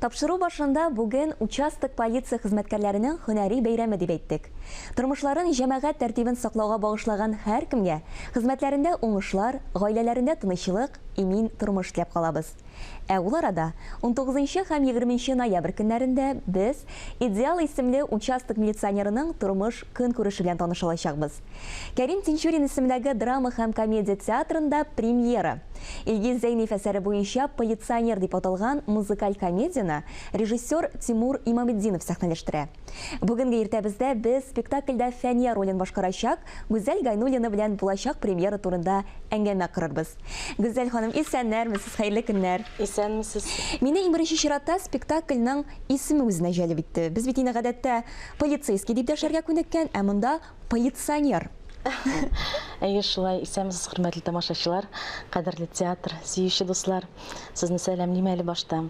Тапшыру башында бүген участок полиция хезмәткәрләренең һөнәри бәйрәме дип әйттек. Тормышларын җәмәгать тәртибен саклауга багышлаган һәркемгә хезмәтләрендә уңышлар, гаиләләрендә тынычлык, имин тормыш теләп калабыз. Ә ул арада, унтугызынчы һәм егерменче ноябрь көннәрендә без Идеал исемле участок милиционерының тормыш-көнкүреше белән таныша алачакбыз. Кәрим Тинчурин исемендәге драма һәм комедия театрында премьера. Илгиз Зәйниев әсәре буенча Полиционер дип аталган музыкаль комедияне режиссер Тимур Имаметдинов сәхнәләштерә. Бүгенге иртәбездә без спектакльдә Фәния ролен башкарачак Гүзәл Гайнуллина белән булачак премьера турында әңгәмә корырбыз. Гүзәл ханым, исәннәрмесез, хәерле көннәр! Исәнмесез! Мине иң беренче чиратта спектакльнең исеме үзенә җәлеп итте. Без бит инде гадәттә полицейский дип дәшәргә күнеккән, ә монда полиционер. Әйе, шулай. Исәнмесез, хөрмәтле тамашачылар, кадерле театр сөюче дуслар. Сезне сәламлим әле башта.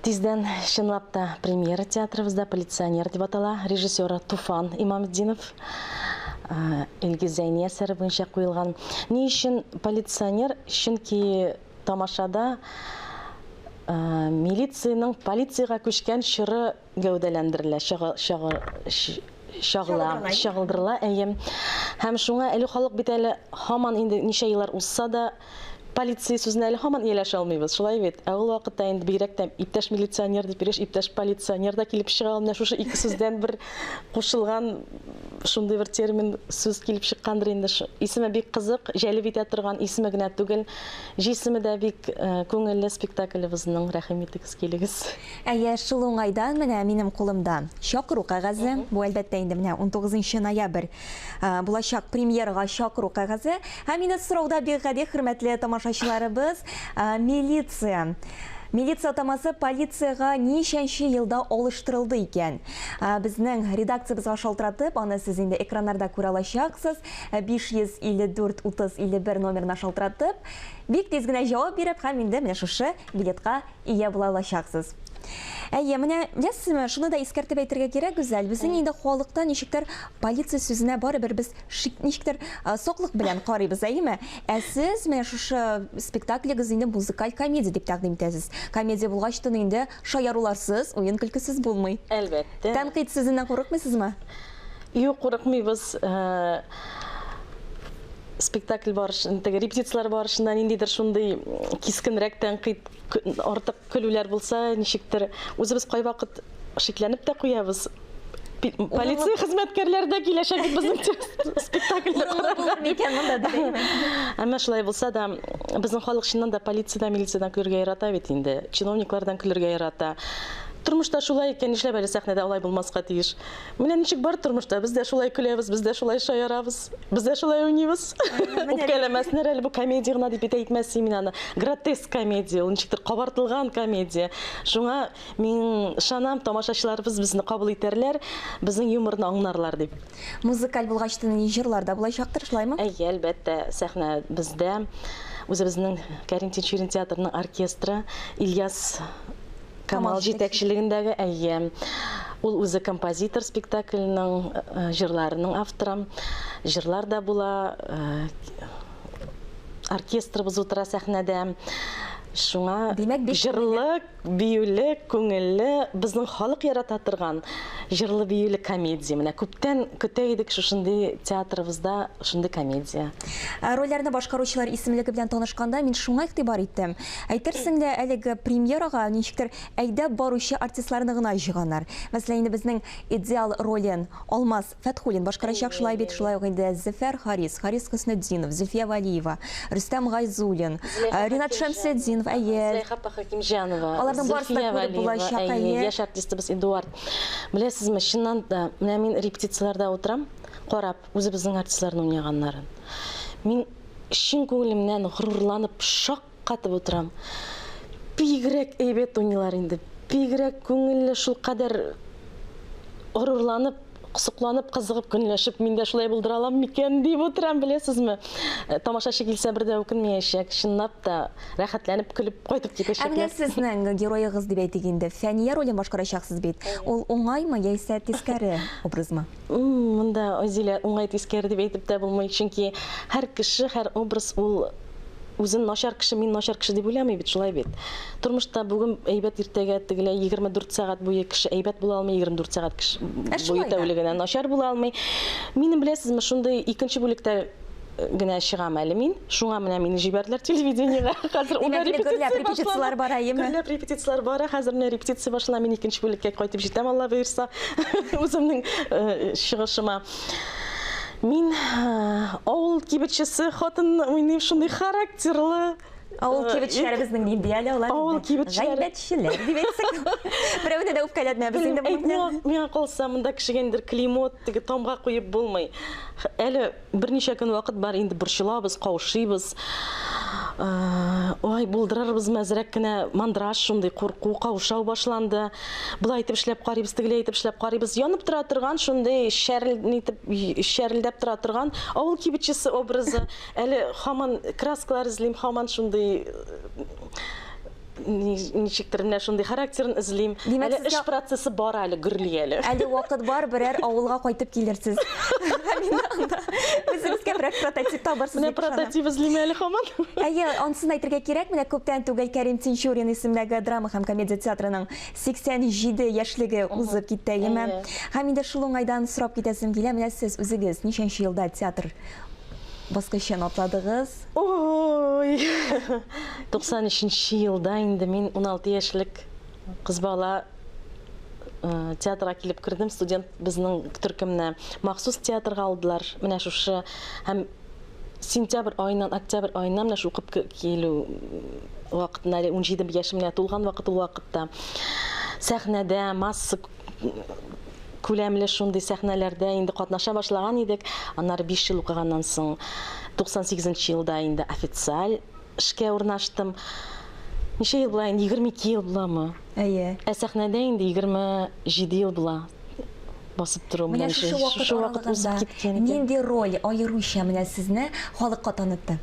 Тиздән, чынлап та, премьера театрыбызда Полиционер дип атала. Режиссеры Туфан Имаметдинов. Илгиз Зәйни әсәре буенча куелган. Ни өчен полиционер? Чөнки тамашада милициянең полициягә күчкән чоры гәүдәләндерелә, чагыла, чагылдырыла, әйе. Һәм шуңа әле халык бит әле һаман инде ничә еллар узса да, полиция сүзенә әле һаман ияләшә алмыйбыз, шулай бит? Ә ул вакытта инде бигрәк тә иптәш милиционер дип йөргәч, иптәш полиционер да килеп чыга. Менә шушы ике сүздән бер кушылган шундый бер термин, сүз килеп чыккандыр инде. Исеме бик кызык, җәлеп итә торган исеме генә түгел, җисеме дә бик күңелле спектаклебезнең. Рәхим итегез, килегез. Әйе, шул уңайдан менә минем кулымда чакыру кәгазе. Бу, әлбәттә, инде менә 19 ноябрь булачак премьерага чакыру кәгазе. Һәм инде сорау да бик гади, хөрмәтле тамашачыларыбыз, милиция. Милиция атамасы полициягә ничәнче елда алыштырылды икән? Безнең редакциябезгә шалтыратып, аны сез инде экраннарда күрә алачаксыз. 554 30 51 номерына шалтыратып, бик тиз генә җавап биреп һәм инде менә шушы билетка ия була алачаксыз. Әйе, менә беләсезме, шуны да искәртеп әйтергә кирәк, Гүзәл, безнең инде халыкта ничектер полиция сүзенә барыбер без шик, ничектер саклык белән карыйбыз, әйеме? Ә сез менә шушы спектаклегез инде музыкаль комедия дип тәкъдим итәсез. Комедия булгач тын инде шаяруларсыз, уен-көлкесез булмый. Әлбәттә. Тәнкыйть сүзеннән курыкмыйсызмы? Юк, курыкмыйбыз. Спектакль барышында, теге репетицияләр барышында ниндидер шундый кискенрәк тәнкыйть, артык көлүләр булса, ничектер үзебез кайвакыт шикләнеп тә куябыз. Полиция хезмәткәрләре дә киләчәк бит безнең спектакльне карарга. Әмма шулай булса да, безнең халык чыннан да полициядән, милициядән көлергә ярата бит инде. Чиновниклардан көлергә ярата. Тормышта шулай икән, нишләп әле сәхнәдә алай булмаска тиеш? Менә ничек бар тормышта, без дә шулай көләбез, без дә шулай шаярабыз, без дә шулай уйныйбыз. Үпкәләмәсеннәр әле, бу комедия гына дип әйтмәс мин аны. Гротеск комедия, ул ничектер кабартылган комедия. Шуңа мин ышанам, тамашачыларыбыз безне кабул итәрләр, безнең юморны аңларлар дип. Музыкаль булгач та нинди җырлар да булачактыр, шулаймы? Әйе, әлбәттә, сәхнә бездә. Үзебезнең Кәрим Тинчурин театрының оркестры Ильяс Камал җитәкчелегендәге, әйе. Ул үзе композитор спектакльнең э, җырларының авторы. Җырлар да була, э, оркестрыбыз утыра сәхнәдә. Шуңа Димәк, бик җырлы, биюле, күңелле, безнең халык ярата торган җырлы биюле комедия. Менә күптән көтә идек шушындый театрыбызда шундый комедия. Ә рольләрне башкаручылар исемлеге белән танышканда мин шуңа игътибар иттем. Әйтерсең лә, әлеге премьерага ничектер әйдәп баручы артистларны гына җыйганнар. Мәсәлән, инде безнең идеал ролен Алмаз Фәтхуллин башкарачак, шулай бит, шулай ук инде Зөфәр Харис, Харис Хөснетдинов, Зөлфия Вәлиева, Рөстәм Гайзуллин, Ринат Шәмсетдинов, әйе. Зөләйха апа Хәкимҗанова, Аларның барысын да Зөлфия күреп Вәлиева, булачак, әйе, әйе. яшь артистыбыз Эдуард. Беләсезме, чыннан да, менә мин репетицияләрдә утырам, карап, үзебезнең артистларның уйнаганнарын. Мин чын күңелемнән горурланып, шаккатып утырам. Бигрәк әйбәт уйныйлар инде, бигрәк күңелле, шулкадәр горурланып, сокланып, кызыгып, көнләшеп, мин дә шулай булдыра алам микән дип утырам, беләсезме? Э, тамашачы килсә бер дә үкенмәячәк, чынлап та рәхәтләнеп көлеп кайтып китәчәкләр. Ә менә сезнең героегыз дип әйтик инде, Фәния ролен башкарачаксыз бит. Ул уңаймы яисә тискәре образмы? Монда, Айзилә, уңай тискәре дип әйтеп тә булмый, чөнки һәр кеше, һәр образ ул үзен начар кеше, мин начар кеше дип уйламый бит, шулай бит. Тормышта бүген әйбәт, иртәгә тегеләй, 24 сәгать буе кеше әйбәт була алмый, 24 сәгать кеше буе тәүлегенә начар була алмый. Минем, беләсезме, шундый икенче бүлектә генә чыгам әле мин. Шуңа менә мине җибәрделәр телевидениегә. Хәзер унда репетиция репетицияләр бара, әйеме? Гөрләп репетицияләр бара. Хәзер менә репетиция башлана, мин икенче бүлеккә кайтып җитәм, Алла боерса, үземнең чыгышыма. Мин авыл кибетчесе хатынны уйныйм, шундый характерлы. Авыл кибетчеләре безнең нинди әле алар? Авыл кибетчеләре. Гайбәтчеләр дип әйтсәк. Берәүне дә үпкәләтмәбез инде моның белән. Миңа калса, монда кешегә инде клеймо, теге тамга куеп булмый. Әле берничә көн вакыт бар, инде борчылабыз, каушыйбыз. Ой, булдырырбызмы, әзрәк кенә мандраж шундый, курку, каушау башланды. Болай итеп эшләп карыйбыз, тегеләй итеп эшләп карыйбыз. Янып тора торган шундый шәрел итеп шәрелдәп тора торган авыл кибетчесе образы. Әле һаман краскалар эзлим, һаман шундый ничектер менә шундый характерын эзлим. Димәк, әле эш процессы бар әле, гөрли әле. Әле вакыт бар, берәр авылга кайтып килерсез. Һәм инде анда үзегезгә берәр прототип табырсыз. Менә прототип эзлим әле һаман. Әйе, ансын әйтергә кирәк, менә күптән түгел Кәрим Тинчурин исемендәге драма һәм комедия театрының 87 яшьлеге узып китте, әйеме? Һәм инде шул уңайдан сорап китәсем килә, менә сез үзегез ничәнче елда театр баскычын атладыгыз? Ой! 93 елда инде мин 16 яшьлек кыз бала театрга килеп кердем. Студент безнең төркемне махсус театрга алдылар. Менә шушы һәм сентябрь аеннан, октябрь аеннан менә шул укып килү вакытында, әле 17 яшем генә тулган вакыт ул вакытта, сәхнәдә масса күләмле шундый сәхнәләрдә инде катнаша башлаган идек. Аннары 5 ел укыганнан соң 98 нче елда инде официаль эшкә урнаштым. Ничә ел була инде? 22 ел буламы? Әйе. Ә сәхнәдә инде 27 ел була басып тору. Менә шушы вакыт аралыгында нинди роль аеруча менә сезне халыкка танытты?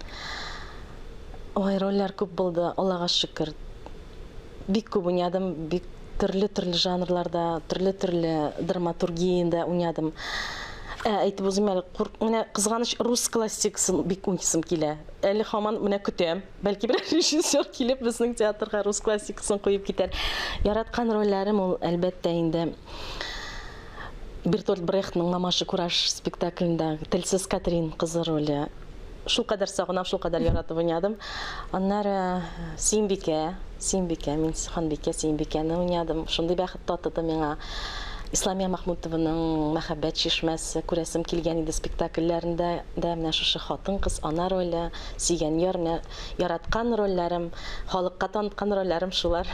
Ой, рольләр күп булды, Аллага шөкер. Бик күп уйнадым, бик төрле-төрле жанрларда, төрле-төрле драматургиядә уйнадым. Ә, әйтеп узыйм әле, кур, менә кызганыч рус классикасын бик уйныйсым килә. Әле һаман менә көтәм. Бәлки берәр режиссер килеп безнең театрга рус классикасын куеп китәр. Яраткан рольләрем ул, әлбәттә инде, Бертольд Брехтның Мамаша Кураж спектаклендә Телсез Катрин кызы роле. Шулкадәр сагынам, шулкадәр яратып уйнадым. Аннары Сөембикә, Сөембикә, мин ханбикә Сөембикәне уйнадым. Шундый бәхет татыды миңа. Исламия Махмутованың Мәхәббәт чишмәсе, күрәсем килгән иде спектакльләрендә дә менә шушы хатын-кыз, ана роле, сөйгән яр, менә яраткан рольләрем, халыкка таныткан рольләрем шулар.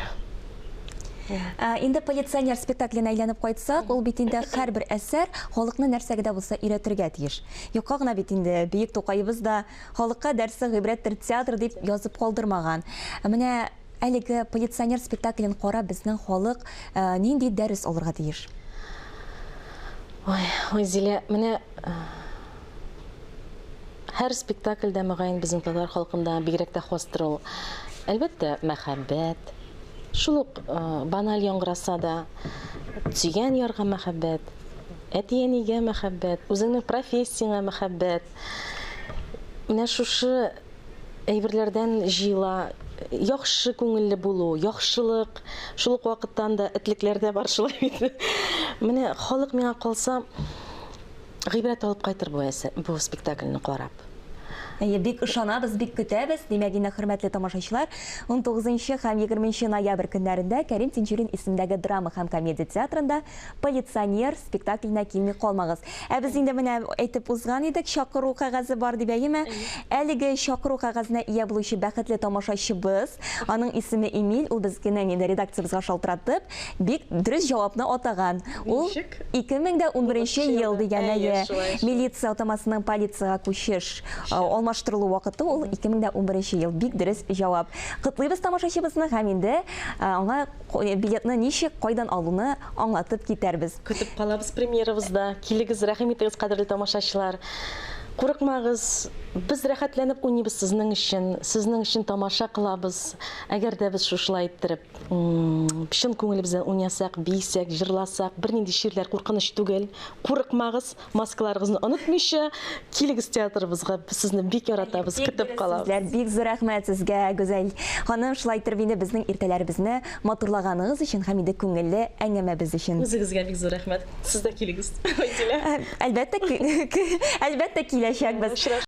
Инде Полиционер спектакленә әйләнеп кайтсак, ул бит инде һәрбер әсәр халыкны нәрсәгә дә булса өйрәтергә тиеш. Юкка гына бит инде бөек Тукаебыз да халыкка дәрсе гыйбрәттер театр дип язып калдырмаган. Менә әлеге Полиционер спектаклен карап безнең халык нинди дәрес алырга тиеш? Ой, ой, Зилә, менә һәр спектакльдә, мөгаен, безнең татар халкында бигрәк тә хастыр ул. Әлбәттә, мәхәббәт, шул ук баналь яңгыраса да, сөйгән ярга мәхәббәт, әти-әнигә мәхәббәт, үзеңнең профессияңә мәхәббәт. Менә шушы әйберләрдән җыела яхшы күңелле булу, яхшылык, шул ук вакыттан да этлекләр дә бар шулай бит. Менә халык миңа калса гыйбрәт алып кайтыр бу әсәр, бу спектакльне карап. Әйе, бик ышанабыз, бик көтәбез. Димәк, инде, хөрмәтле тамашачылар, 19 һәм 20 ноябрь көннәрендә Кәрим Тинчурин исемендәге драма һәм комедия театрында Полиционер спектакленә килми калмагыз. Ә без инде менә әйтеп узган идек, чакыру кәгазе бар дип, әйеме? Әлеге чакыру кәгазенә ия булучы бәхетле тамашачыбыз, аның исеме Эмиль, ул безгенең инде редакциябезгә шалтыратып, бик дөрес җавапны атаган. Ул 2011 ел дигән, әйе. Милиция атамасының полициягә күчеш, алмаштырылу вакыты ул 2011 ел. Бик дөрес җавап. Котлыйбыз тамашачыбызны һәм инде аңа билетны ничек, кайдан алуны аңлатып китәрбез. Көтеп калабыз премьерабызда. Килегез, рәхим итегез, кадерле тамашачылар. Курыкмагыз. Без рәхәтләнеп уйныйбыз сезнең өчен, сезнең өчен тамаша кылабыз. Әгәр дә без шушылай иттереп, чын күңелебездән уйнасак, биесәк, җырласак, бернинди чирләр куркыныч түгел. Курыкмагыз, маскаларыгызны онытмыйча, килегез театрыбызга, без сезне бик яратабыз, көтеп калабыз. Сүзләр, бик зур рәхмәт сезгә, Гүзәл ханым, шулай иттереп инде безнең иртәләребезне матурлаганыгыз өчен һәм инде күңелле әңгәмәбез өчен. Үзегезгә бик зур рәхмәт. Сез дә килегез, Айзилә. Әлбәттә, әлбәттә киләчәкбез.